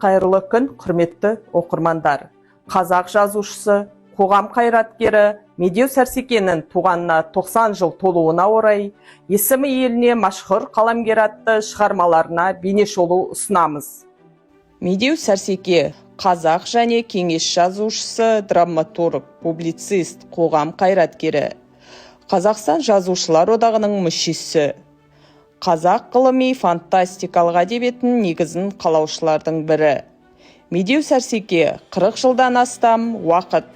Қайырлы күн, құрметті оқырмандар! Қазақ жазушысы, қоғам қайраткері Медеу Сәрсекенің туғанына 90 жыл толуына орай «Есімі еліне машһүр қаламгер» атты шығармаларына бейнешолу ұсынамыз. Медеу Сәрсеке – қазақ және кеңес жазушысы, драматург, публицист, қоғам қайраткері, Қазақстан Жазушылар одағының мүшесі, қазақ ғылыми фантастикалық әдебиетінің негізін қалаушылардың бірі. Медеу Сәрсеке 40 жылдан астам уақыт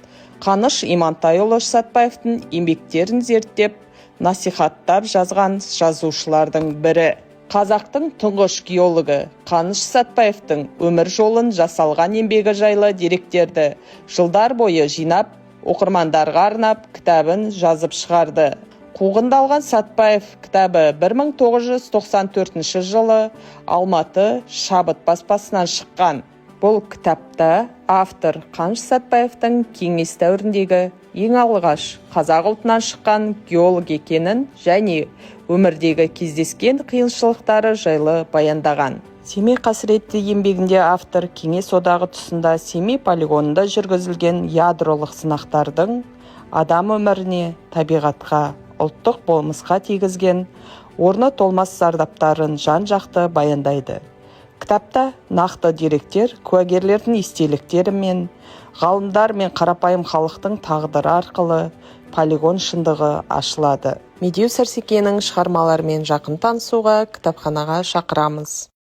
Қаныш Имантайұлы Сәтбаевтың еңбектерін зерттеп, насихаттап жазған жазушылардың бірі. Қазақтың тұңғыш геологы Қаныш Сәтбаевтың өмір жолын, жасалған еңбегі жайлы деректерді жылдар бойы жинап, оқырмандарға арнап кітабын жазып шығарды. «Қуғындалған Сәтбаев» кітабы 1994 жылы Алматы «Шабыт» баспасынан шыққан. Бұл кітапта автор Қаныш Сәтбаевтың кеңес дәуіріндегі ең алғаш қазақ ұлтынан шыққан геолог екенін және өмірдегі кездескен қиыншылықтары жайлы баяндаған. «Семей қасіреті» еңбегінде автор Кеңес Одағы тұсында Семей полигонында жүргізілген ядролық сынақтардың адам өміріне, табиғатқа, ұлттық болмысқа тигізген орны толмас зардаптарын жан-жақты баяндайды. Кітапта нақты деректер, куәгерлердің естеліктері мен ғалымдар мен қарапайым халықтың тағдыры арқылы полигон шындығы ашылады. Медеу Сәрсекенің шығармаларымен жақын танысуға кітапханаға шақырамыз.